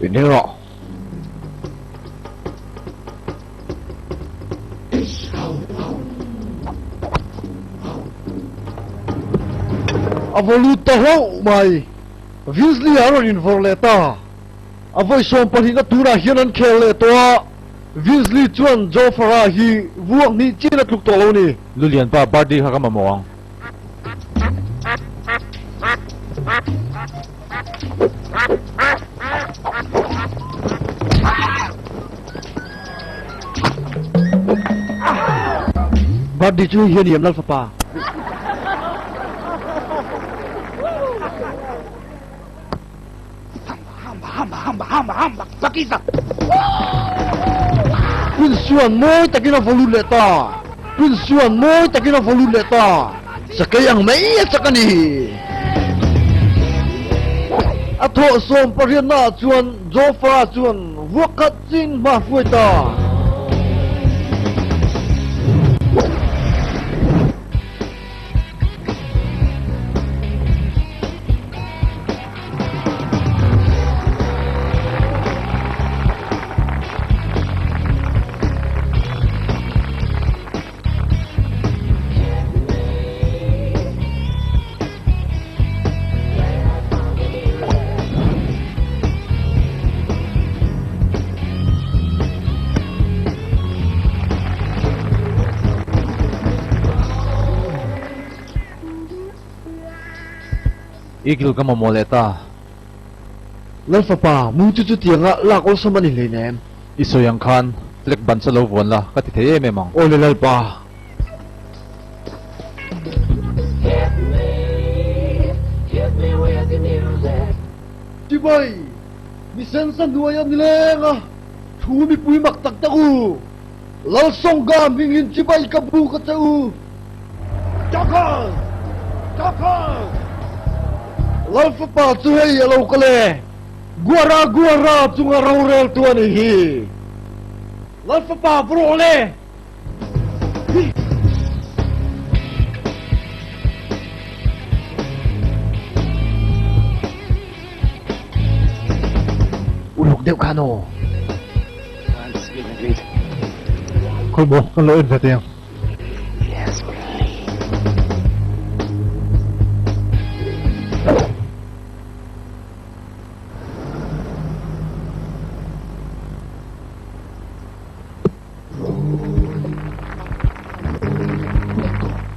Inheng rawh. A vaw lut ta hlauh mai. Weasley a rawn invawrh leh ta. A vawi 12 na turah hian an khel leh tawh a, Weasley chuan Jofara hi vuak hnih chin a tluk tawh lo ni. Lulian pa birthday kha ka mamawh ang. Birthday chu hei hian i em Lalfapa? Prince chuan mawi takin a vaw lut leh ta. Prince chuan mawi takin a vaw lut leh ta. Sakei ang mai a chak a ni. A thawh 18 naah chuan Jofra chuan vuak khat chin hma hruai ta. Eagle ka mamawh leh ta. Lal fapa, mu chu chutianga lak awlsam a ni hleinem. I sawi ang khan flag ban chu lo vuan la, ka ti thei em em ang. Awle Lalpa. Chibai, mi sensa hnuaia nileng a thu mipui mak tak tak u. Lalsawngga hmingin chibai ka buk a che u. Jackal! Jackal! Lalfapa chu hei a lo kal e, Guara Guara chunga roreltu a nih hi. Lalfapa va rawh le! Uluk deuh khan aw. Khawi maw kan lo en ve teh ang.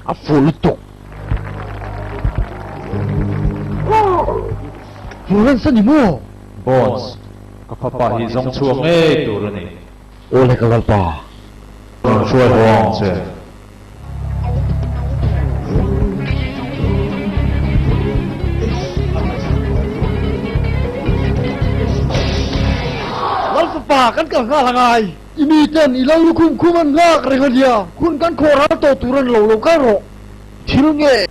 A fuh lutuk. Florence a ni maw? Bones, ka fapa hi zawng chhuak ngei tur a ni. Awle ka Lalpa. Rawn hruai haw ang che. Lalfapa kan kal nghal a ngai. I mi ten i lo lukhum khum an nghak reng a nia. Hun kan khawh ral tawh tur an lo lo kal rawh. Thil nge?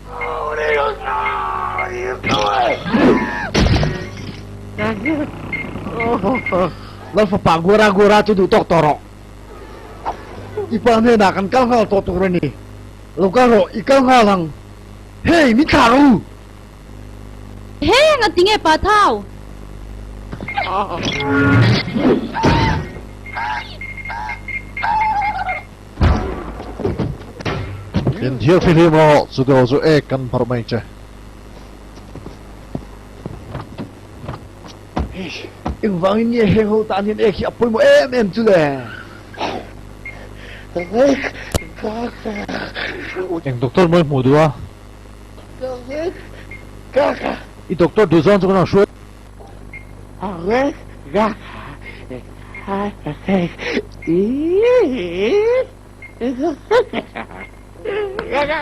Lalfapa Gora Gora chu duh tawk tawh rawh. I pa hnenah kan kal nghal tawh tur a ni. Lo kal rawh, i kal nghal ang. Hey, min thlah rawh u! Heng a ti nge pa thau? In thiar fihlim rawh, chutilo chu ek kan hmarh mai che. Engvangin nge heng ho tan hian ek hi a pawimawh em em chu le? Eng doctor mawi hmuh duh a? I doctor duh zawng chu kan rawn hruai.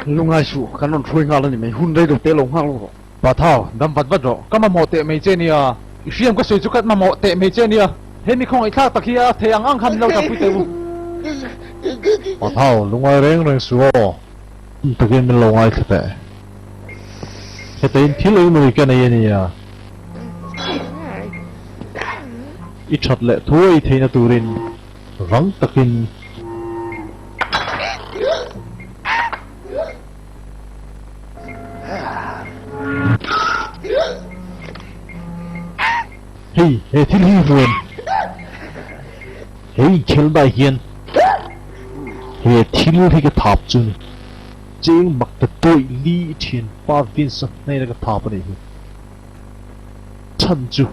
Lungai suh, kan rawn hruai nghal a ni mai, hun rei lo te lo nghak rawh. Pa Thau, dam vat vat rawh, ka mamawh teh mai che nia. I hriam ka sawi chu ka mamawh teh mai che nia. He mi khawngaihthlak tak hi a thei ang ang khan min lo tanpui teh u. Pa Thau, lungai reng reng suh aw. Takin min lo ngaithla teh. Hetaiin thil engmawni ka nei a nia. I that leh thu a i theihna turin rang takin. Hei, he thil hi hmuan. He inkhelnaah hian he thil hi ka thap chu ni. Cheng mak ta tawih li i thianpa Vince-a hnena ka thap a nih hi. Chhan chu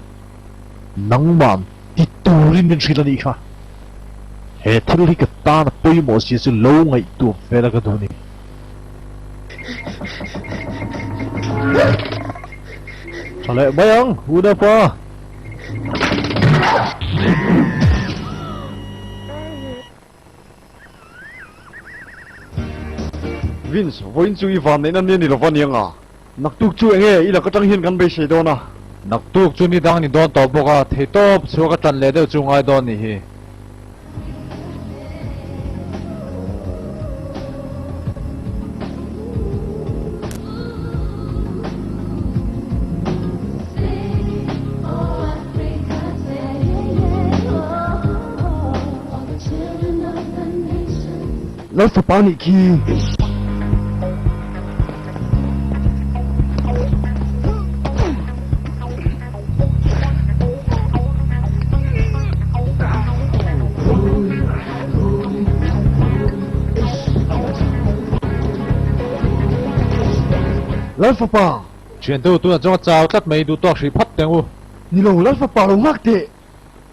nangman ti turin min hrilh a nih kha. He thil hi ka tan a pawimawh zia chu lo ngaihtuah vel a ka duh a ni. Tha leh mai ang, unaupa. Vince, vawiin chu i vanneihna nia ni lova niang a? Naktuk chu enge i lak atang hian kan beisei dawn a? Naktuk chu ni dang ni dawn tawh bawk a, theitawp chhuak a tan leh deuh chu ngai dawn nih hi. Lalfapa nih khi. Lalfapa! Thiantu, tunah chuan ka chau tlat mai, duh tawk hrih phawt teh ang u. Ni lo, Lalfapa lo nghak teh!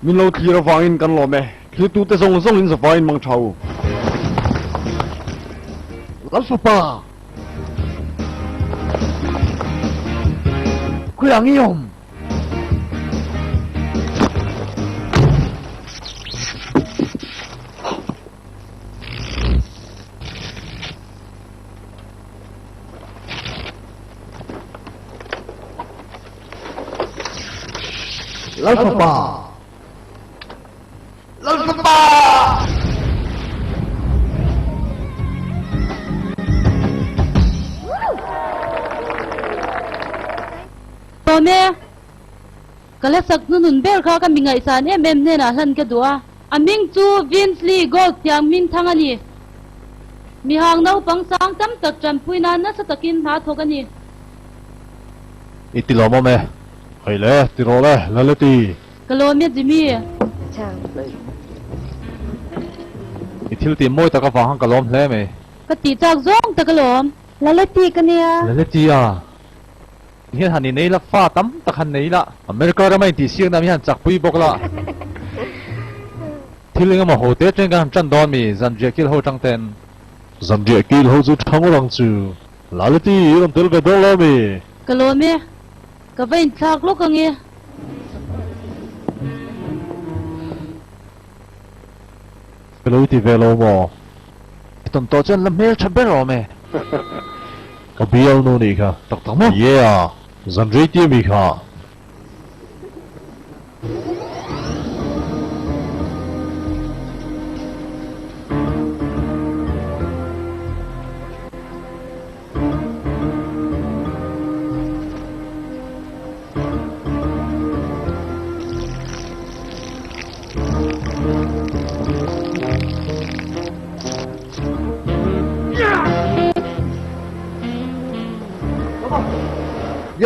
Min lo thlir avangin kan lawm e. Thlirtute zawng zawngin zavaiin mang tha u. Lalfapa! Khawiah nge i awm? Lalfapa! Lalfapa! Lawm e. Ka la sak hnunun ber kha ka mi ngaihsan em em hnenah hlan ka duh a. A hming chu Vince Lee Gold Thiang Hming Thang a ni. Mihang naupang sang tam tak tanpui nan nasa takin hna thawk a ni. I ti lawmawm e. Hei le, ti rawh le, Laleti. Ka lawm e Jimmy. I thil tih mawi tak avang khan ka lawm hle mai. Ka tih chak zawng tak alawm. Laleti ka nia. Laleti a. Hian han inei la, fa tam tak han nei la. America rama intihsiakna mi han chakpui bawk la. Thil engemaw ho te atangin kan han tan dawn mi, zanriah kil ho atang ten. Zanriah kil ho chu tha ngawt ang chu. Laliti, i rawn tel ve dawn lo mi? Ka lawm e, ka va inthlak lawk ang e. Ka lo ti ve lo maw? I tawn tawh chuan la hmel tha ber awm e. Ka bialnu nih kha. Tak tak maw? Yeah! Zan rei tia mi kha.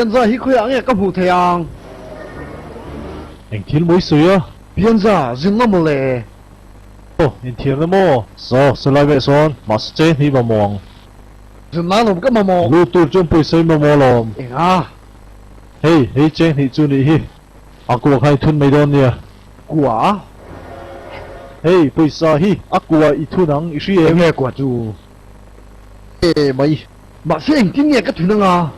Pianza hi khawiah nge ka hmuh thei ang? Eng thil mawi sawi a? Pianza, zin la mawle. Aw, inthiamna maw? Saw, silai veh sawn, mahse che hnih mamawh ang. Zin la lawm ka mamawh. Lut tur chuan pawisa i mamawh lawm. Eng a? Hei, hei cheng hnih chu nih hi. A kua kha i thun mai dawn nia. Kua? Hei, pawisa hi a kua i thun ang, i hri em? Eng nge kua chu? E mai. Mahse engtin nge ka thun anga?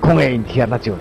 Khawnge inthiarna chu?